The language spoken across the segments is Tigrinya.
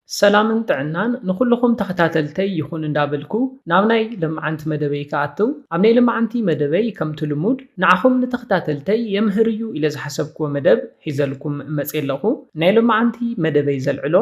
ሰላምን ጥዕናን ንኹልኹም ተኸታተልተይ ይኹን እንዳበልኩ ናብ ናይ ልምዓንቲ መደበይ ክኣትው፣ ኣብ ናይ ልምዓንቲ መደበይ ከምቲ ልሙድ ንዓኹም ንተኸታተልተይ የምህር እዩ ኢለ ዝሓሰብክዎ መደብ ሒዘልኩም መፅየ ኣለኹ። ናይ ልምዓንቲ መደበይ ዘልዕሎ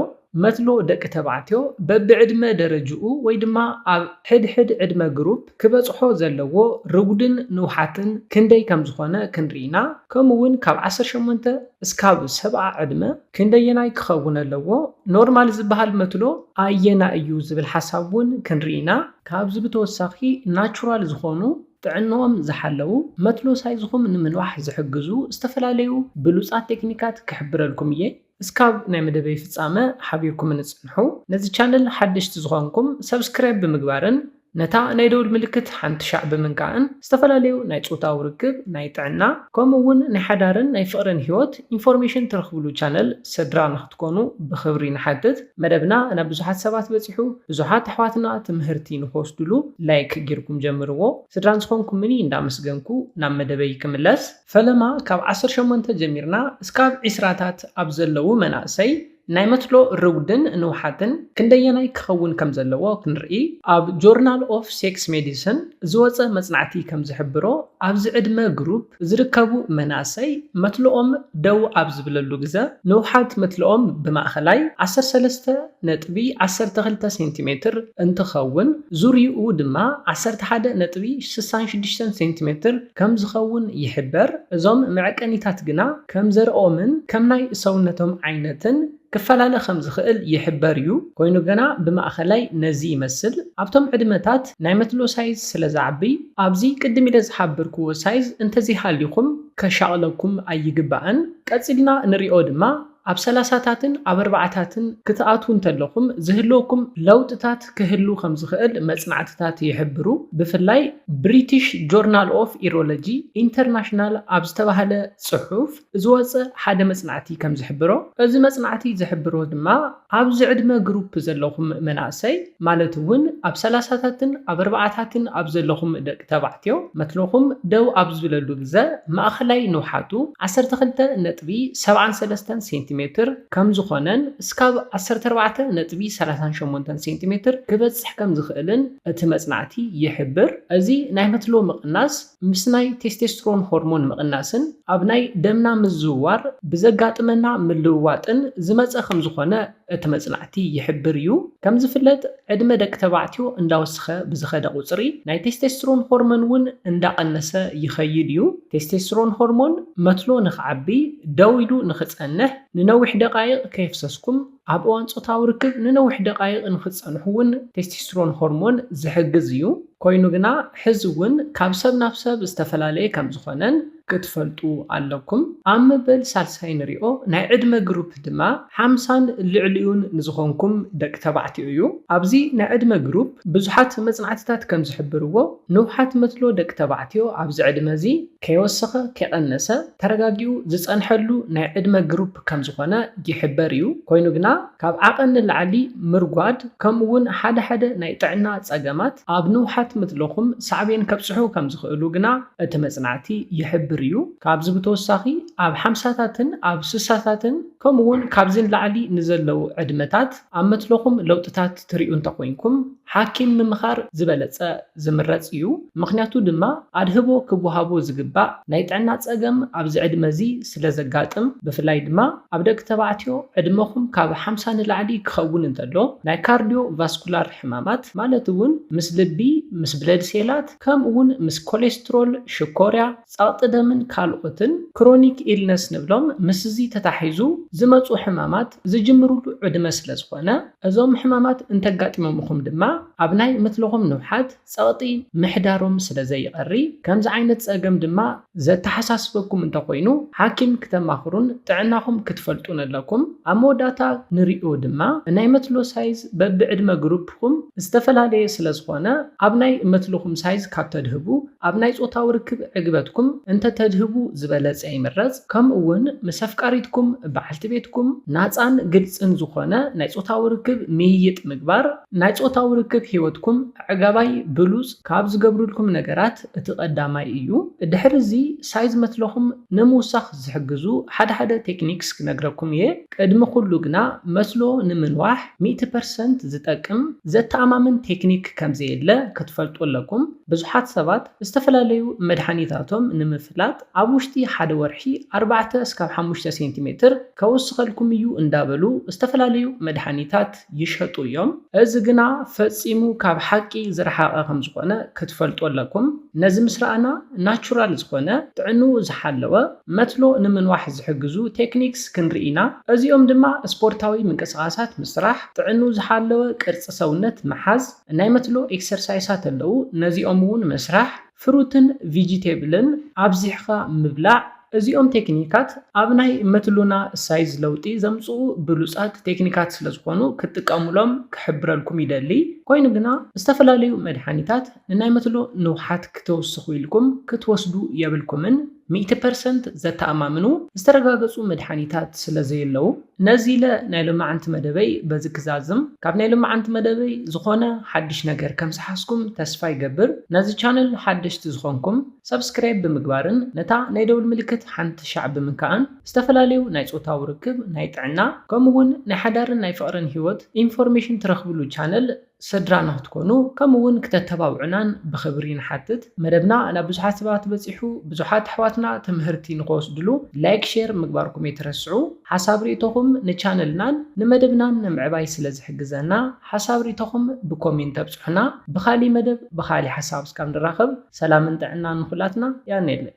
መትሎ ደቂ ተባዕትዮ በብዕድመ ደረጅኡ ወይ ድማ ኣብ ሕድሕድ ዕድመ ግሩፕ ክበፅሖ ዘለዎ ርጉድን ንውሓትን ክንደይ ከም ዝኾነ ክንርኢና፣ ከምኡ እውን ካብ ዓሰርተ ሸሞንተ እስካብ ሰብዓ ዕድመ ክንደየናይ ክኸውን ኣለዎ፣ ኖርማል ዝበሃል መትሎ ኣየና እዩ ዝብል ሓሳብ እውን ክንርኢና። ካብዚ ብተወሳኺ ናቹራል ዝኾኑ ጥዕንኦም ዝሓለዉ መትሎ ሳይዝኹም ንምንዋሕ ዝሕግዙ ዝተፈላለዩ ብሉፃት ቴክኒካት ክሕብረልኩም እየ። እስካብ ናይ መደበይ ፍጻመ ሓቢርኩም ንጽንሑ። ነዚ ቻነል ሓደሽቲ ዝኾንኩም ሰብስክራይብ ብምግባርን ነታ ናይ ደውል ምልክት ሓንቲ ሻዕ ብምንካእን ዝተፈላለዩ ናይ ጾታዊ ርክብ፣ ናይ ጥዕና፣ ከምኡ እውን ናይ ሓዳርን ናይ ፍቕርን ህይወት ኢንፎርሜሽን ትረኽብሉ ቻነል ስድራ ንክትኮኑ ብኽብሪ ንሓትት። መደብና ናብ ብዙሓት ሰባት በጺሑ፣ ብዙሓት ኣሕዋትና ትምህርቲ ንክወስድሉ ላይክ ጌርኩም ጀምርዎ። ስድራ ንዝኾንኩምኒ እንዳመስገንኩ ናብ መደበይ ክምለስ። ፈለማ ካብ ዓሰርተ ሸሞንተ ጀሚርና እስካብ ዒስራታት ኣብ ዘለዉ መናእሰይ ናይ መትሎ ርጉድን ንውሓትን ክንደየናይ ክኸውን ከም ዘለዎ ክንርኢ፣ ኣብ ጆርናል ኦፍ ሴክስ ሜዲስን ዝወፀ መጽናዕቲ ከም ዝሕብሮ፣ ኣብዚ ዕድመ ግሩፕ ዝርከቡ መናእሰይ መትልኦም ደው ኣብ ዝብለሉ ግዘ፣ ንውሓት መትልኦም ብማእኸላይ ዓሰርተ ሰለስተ ነጥቢ ዓሰርተ ክልተ ሴንቲሜትር እንትኸውን፣ ዙርይኡ ድማ ዓሰርተ ሓደ ነጥቢ ስሳን ሽዱሽተን ሴንቲሜትር ከም ዝኸውን ይሕበር። እዞም መዐቀኒታት ግና ከም ዘርኦምን ከም ናይ ሰውነቶም ዓይነትን ክፈላለ ከም ዝኽእል ይሕበር እዩ። ኮይኑ ግና ብማእኸላይ ነዚ ይመስል። ኣብቶም ዕድመታት ናይ መትሎ ሳይዝ ስለ ዝዓቢ፣ ኣብዚ ቅድም ኢለ ዝሓበርክዎ ሳይዝ እንተዘይሃልዩኹም ከሻቕለኩም ኣይግባእን። ቀጺልና ንሪኦ ድማ ኣብ ሰላሳታትን ኣብ ኣርባዓታትን ክትኣትዉ እንተለኹም ዝህልወኩም ለውጥታት ክህሉ ከም ዝኽእል መጽናዕትታት ይሕብሩ። ብፍላይ ብሪቲሽ ጆርናል ኦፍ ኢሮሎጂ ኢንተርናሽናል ኣብ ዝተባህለ ጽሑፍ ዝወጸ ሓደ መጽናዕቲ ከም ዝሕብሮ፣ እዚ መጽናዕቲ ዝሕብሮ ድማ ኣብዚ ዕድመ ግሩፕ ዘለኹም መናእሰይ፣ ማለት እውን ኣብ ሰላሳታትን ኣብ ኣርባዓታትን ኣብ ዘለኹም ደቂ ተባዕትዮ፣ መትሎኹም ደው ኣብ ዝብለሉ ግዘ ማእኸላይ ንውሓቱ ዓሰርተ ክልተ ነጥቢ ሰብዓን ሰለስተን ሴንቲሜትር ከም ዝኾነን እስካብ ዓሰርተ ኣርባዕተ ነጥቢ ሰላሳን ሸሞንተን ሴንቲሜትር ክበጽሕ ከም ዝኽእልን እቲ መጽናዕቲ ይሕብር። እዚ ናይ መትሎ ምቕናስ ምስ ናይ ቴስቴስትሮን ሆርሞን ምቕናስን ኣብ ናይ ደምና ምዝውዋር ብዘጋጥመና ምልውዋጥን ዝመጸ ከም ዝኾነ እቲ መጽናዕቲ ይሕብር እዩ። ከም ዝፍለጥ፣ ዕድመ ደቂ ተባዕትዮ እንዳወሰኸ ብዝኸደ ቁጽሪ፣ ናይ ቴስቴስትሮን ሆርሞን እውን እንዳቐነሰ ይኸይድ እዩ። ቴስቴስትሮን ሆርሞን መትሎ ንኽዓቢ፣ ደው ኢሉ ንኽጸንሕ፣ ንነዊሕ ደቃይቕ ከየፍሰስኩም፣ ኣብ እዋን ጾታዊ ርክብ ንነዊሕ ደቃይቕ ንኽትጸንሑ እውን ቴስቴስትሮን ሆርሞን ዝሕግዝ እዩ። ኮይኑ ግና፣ ሕዚ እውን ካብ ሰብ ናብ ሰብ ዝተፈላለየ ከም ዝኾነን ክትፈልጡ ኣለኩም። ኣብ መበል ሳልሳይ ንሪኦ ናይ ዕድመ ግሩፕ ድማ ሓምሳን ልዕሊኡን ንዝኾንኩም ደቂ ተባዕትዮ እዩ። ኣብዚ ናይ ዕድመ ግሩፕ ብዙሓት መጽናዕትታት ከም ዝሕብርዎ፣ ንውሓት መትሎ ደቂ ተባዕትዮ ኣብዚ ዕድመ እዚ ከይወሰኸ ከይቐነሰ ተረጋጊኡ ዝጸንሐሉ ናይ ዕድመ ግሩፕ ከም ዝኾነ ይሕበር እዩ። ኮይኑ ግና፣ ካብ ዓቐን ንላዕሊ ምርጓድ፣ ከምኡ እውን ሓደ ሓደ ናይ ጥዕና ጸገማት ኣብ ንውሓት መትሎኹም ሳዕቤን ከብጽሑ ከም ዝኽእሉ ግና እቲ መጽናዕቲ ይሕብር እዩ። ካብዚ ብተወሳኺ፣ ኣብ ሓምሳታትን ኣብ ስሳታትን ከምኡ እውን ካብዚ ንላዕሊ ንዘለዉ ዕድመታት ኣብ መትሎኹም ለውጥታት ትርእዩ እንተኾይንኩም፣ ሓኪም ምምኻር ዝበለጸ ዝምረጽ እዩ። ምኽንያቱ ድማ፣ ኣድህቦ ክወሃቦ ዝግባእ ናይ ጥዕና ጸገም ኣብዚ ዕድመ እዚ ስለ ዘጋጥም፣ ብፍላይ ድማ ኣብ ደቂ ተባዕትዮ ዕድመኹም ካብ ሓምሳ ንላዕሊ ክኸውን እንተሎ፣ ናይ ካርዲዮ ቫስኩላር ሕማማት፣ ማለት እውን ምስ ልቢ፣ ምስ ብለድ ሴላት፣ ከምኡ እውን ምስ ኮሌስትሮል፣ ሽኮርያ፣ ጸቕጢ ደምን ካልኦትን፣ ክሮኒክ ኢልነስ ንብሎም፣ ምስዚ ተታሒዙ ዝመጹ ሕማማት ዝጅምሩሉ ዕድመ ስለ ዝኾነ፣ እዞም ሕማማት እንተጋጢሞምኹም ድማ ኣብ ናይ መትሎኹም ንውሓት ጸቕጢ ምሕዳሮም ስለ ዘይቐሪ፣ ከምዚ ዓይነት ጸገም ድማ ዘተሓሳስበኩም እንተኾይኑ፣ ሓኪም ክተማኽሩን ጥዕናኹም ክትፈልጡን ኣለኩም። ኣብ መወዳእታ ንሪኦ ድማ፣ ናይ መትሎ ሳይዝ በብዕድመ ግሩፕኩም ዝተፈላለየ ስለ ዝኾነ፣ ኣብ ናይ መትሎኹም ሳይዝ ካብ ተድህቡ፣ ኣብ ናይ ጾታዊ ርክብ ዕግበትኩም እንተተድህቡ ዝበለጸ ይምረጽ። ከምኡ እውን ምስ ኣፍቃሪትኩም፣ በዓልቲ ቤትኩም፣ ናጻን ግልጽን ዝኾነ ናይ ጾታዊ ርክብ ምይይጥ ምግባር፣ ናይ ጾታዊ ርክብ ህይወትኩም ኣዕጋባይ ብሉጽ ካብ ዝገብሩልኩም ነገራት እቲ ቀዳማይ እዩ። ድሕሪ እዚ ሳይዝ መትለኹም ንምውሳኽ ዝሕግዙ ሓደ ሓደ ቴክኒክስ ክነግረኩም እየ። ቅድሚ ኩሉ ግና መስሎ ንምንዋሕ ሚእቲ ፐርሰንት ዝጠቅም ዘተኣማምን ቴክኒክ ከም ዘየለ ክትፈልጡ ኣለኩም። ብዙሓት ሰባት ዝተፈላለዩ መድሓኒታቶም ንምፍላጥ ኣብ ውሽጢ ሓደ ወርሒ ኣርባዕተ እስካብ ሓሙሽተ ሴንቲሜትር ከውስኸልኩም እዩ እንዳበሉ ዝተፈላለዩ መድሓኒታት ይሸጡ እዮም። እዚ ግና ፈጺሙ ካብ ሓቂ ዝረሓቐ ከም ዝኾነ ክትፈልጡ ኣለኩም። ነዚ ምስ ረኣና ናቹራል ዝኾነ ጥዕንኡ ዝሓለወ መትሎ ንምንዋሕ ዝሕግዙ ቴክኒክስ ክንርኢ ኢና። እዚኦም ድማ ስፖርታዊ ምንቅስቓሳት ምስራሕ፣ ጥዕንኡ ዝሓለወ ቅርጺ ሰውነት ምሓዝ፣ ናይ መትሎ ኤክሰርሳይሳት ኣለዉ። ነዚኦም እውን ምስራሕ፣ ፍሩትን ቪጂቴብልን ኣብዚሕኻ ምብላዕ፣ እዚኦም ቴክኒካት ኣብ ናይ መትሎና ሳይዝ ለውጢ ዘምጽኡ ብሉጻት ቴክኒካት ስለ ዝኾኑ ክትጥቀሙሎም ክሕብረልኩም ይደሊ። ኮይኑ ግና ዝተፈላለዩ መድሓኒታት ንናይ መትሎ ንውሓት ክተውስኹ ኢልኩም ክትወስዱ የብልኩምን። ሚእቲ ፐርሰንት ዘተኣማምኑ ዝተረጋገጹ መድሓኒታት ስለ ዘየለዉ፣ ነዚ ኢለ ናይ ሎማዓንቲ መደበይ በዚ ክዛዝም። ካብ ናይ ሎማዓንቲ መደበይ ዝኾነ ሓድሽ ነገር ከም ዝሓዝኩም ተስፋ ይገብር። ነዚ ቻነል ሓደሽቲ ዝኾንኩም ሰብስክራይብ ብምግባርን ነታ ናይ ደውል ምልክት ሓንቲ ሻዕ ብምንካእን ዝተፈላለዩ ናይ ጾታዊ ርክብ፣ ናይ ጥዕና፣ ከምኡ እውን ናይ ሓዳርን ናይ ፍቕርን ህይወት ኢንፎርሜሽን ትረኽብሉ ቻነል ስድራና ክትኮኑ፣ ከምኡ እውን ክተተባብዑናን ብኽብሪ ንሓትት። መደብና ናብ ብዙሓት ሰባት በጺሑ፣ ብዙሓት ኣሕዋትና ትምህርቲ ንኽወስድሉ ላይክ፣ ሼር ምግባርኩም ኣይትረስዑ። ሓሳብ ርእይቶኹም ንቻነልናን ንመደብናን ንምዕባይ ስለ ዝሕግዘና፣ ሓሳብ ርእይቶኹም ብኮሜንት ኣብጽሑና። ብኻሊእ መደብ ብኻሊእ ሓሳብ እስካብ ንራኸብ፣ ሰላምን ጥዕናን ንኹላትና። ያኔለ።